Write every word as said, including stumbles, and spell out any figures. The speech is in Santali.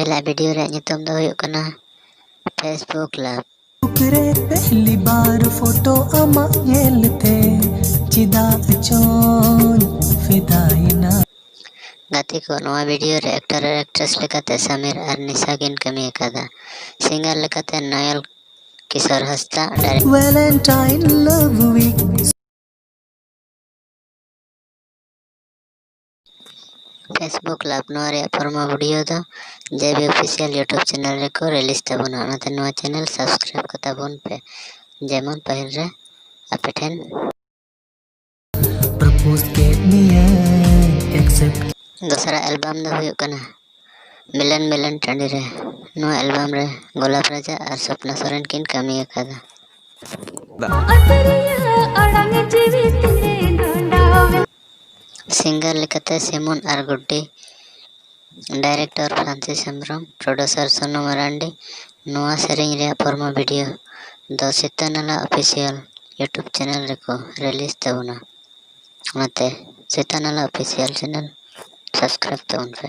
ᱪᱟᱞᱟᱜ ᱵᱷᱤᱰᱤᱭᱳ ᱨᱮᱭᱟᱜ ᱧᱩᱛᱩᱢ ᱫᱚ ᱦᱩᱭᱩᱜ ᱠᱟᱱᱟ Facebook Love᱾ ᱨᱮ ᱯᱮᱦᱞᱤ ᱵᱟᱨ ᱯᱷᱳᱴᱳ ᱟᱢᱟᱜ ᱧᱮᱞᱛᱮ ᱪᱮᱫᱟᱜ ᱪᱚᱧ ᱯᱷᱤᱫᱟᱭᱮᱱᱟ᱾ ᱜᱟᱛᱮ ᱠᱚ, ᱱᱚᱣᱟ ᱵᱷᱤᱰᱤᱭᱳ ᱨᱮ ᱮᱠᱴᱚᱨ ᱟᱨ ᱮᱠᱴᱨᱮᱥ ᱞᱮᱠᱟᱛᱮ ᱥᱟᱢᱤᱨ ᱟᱨ ᱱᱤᱥᱟ ᱠᱤᱱ ᱠᱟᱹᱢᱤ ᱟᱠᱟᱫᱟ᱾ ᱥᱤᱝᱜᱟᱨ ᱞᱮᱠᱟᱛᱮ ᱱᱚᱭᱚᱞ ᱠᱤᱥᱳᱨ ᱦᱟᱸᱥᱫᱟ, direct Valentine Love Week᱾ Facebook Love, ᱱᱚᱣᱟ ᱨᱮᱭᱟᱜ ᱯᱨᱳᱢᱳ ᱵᱷᱤᱰᱤᱭᱳ ᱫᱚ ᱡᱮ ᱵᱤ ᱚᱯᱷᱤᱥᱤᱭᱟᱞ ᱭᱩᱴᱩᱵᱽ ᱪᱮᱱᱮᱞ ᱨᱮᱠᱚ ᱨᱤᱞᱤᱡᱽ ᱛᱟᱵᱚᱱᱟ, ᱚᱱᱟᱛᱮ ᱱᱚᱣᱟ ᱪᱮᱱᱮᱞ ᱥᱟᱵᱥᱠᱨᱟᱭᱤᱵᱽ ᱠᱟᱛᱟ ᱵᱚᱱ ᱯᱮ, ᱡᱮᱢᱚᱱ ᱯᱟᱹᱦᱤᱞ ᱨᱮ ᱟᱯᱮ ᱴᱷᱮᱱ᱾ Propose ᱠᱮᱫ ᱢᱮᱭᱟᱹᱧ, accept᱾ ᱫᱚᱥᱨᱟ ᱮᱞᱵᱟᱢ ᱫᱚ ᱦᱩᱭᱩᱜ ᱠᱟᱱᱟ ᱢᱤᱞᱚᱱ ᱢᱤᱞᱚᱱ ᱴᱟᱺᱰᱤ ᱨᱮ᱾ ᱱᱚᱣᱟ ᱮᱞᱵᱟᱢ ᱨᱮ ᱜᱳᱞᱟᱯ ᱨᱟᱡᱟ ᱟᱨ ᱥᱚᱯᱱᱟ ᱥᱚᱨᱮᱱ ᱠᱤᱱ ᱠᱟᱹᱢᱤ ᱟᱠᱟᱫᱟ᱾ ᱟᱥᱟᱨᱤᱭᱟᱹ ᱟᱲᱟᱝ ᱡᱤᱣᱤ ᱛᱤᱧ ᱨᱮ ᱜᱟᱸᱰᱟᱣᱮ᱾ ᱥᱤᱝᱜᱟᱨ ᱞᱮᱠᱟᱛᱮ ᱥᱤᱢᱚᱱ ᱟᱨ ᱜᱩᱰᱰᱤ, ᱰᱟᱭᱨᱮᱠᱴᱚᱨ ᱯᱷᱨᱟᱱᱥᱤᱥ ᱦᱮᱢᱵᱨᱚᱢ, ᱯᱨᱚᱰᱩᱥᱟᱨ ᱥᱳᱱᱩ ᱢᱟᱨᱟᱱᱰᱤ᱾ ᱱᱚᱣᱟ ᱥᱮᱨᱮᱧ ᱨᱮᱭᱟᱜ ᱯᱨᱳᱢᱳ ᱵᱷᱤᱰᱤᱭᱳ ᱫᱚ ᱥᱤᱛᱟᱹ ᱱᱟᱞᱟ ᱚᱯᱷᱤᱥᱤᱭᱟᱞ ᱭᱩᱴᱩᱵᱽ ᱪᱮᱱᱮᱞ ᱨᱮᱠᱚ ᱨᱤᱞᱤᱡᱽ ᱛᱟᱵᱚᱱᱟ, ᱚᱱᱟᱛᱮ ᱥᱤᱛᱟᱹ ᱱᱟᱞᱟ ᱚᱯᱷᱤᱥᱤᱭᱟᱞ ᱪᱮᱱᱮᱞ ᱥᱟᱵᱥᱠᱨᱟᱭᱤᱵᱽ ᱛᱟᱵᱚᱱ ᱯᱮ᱾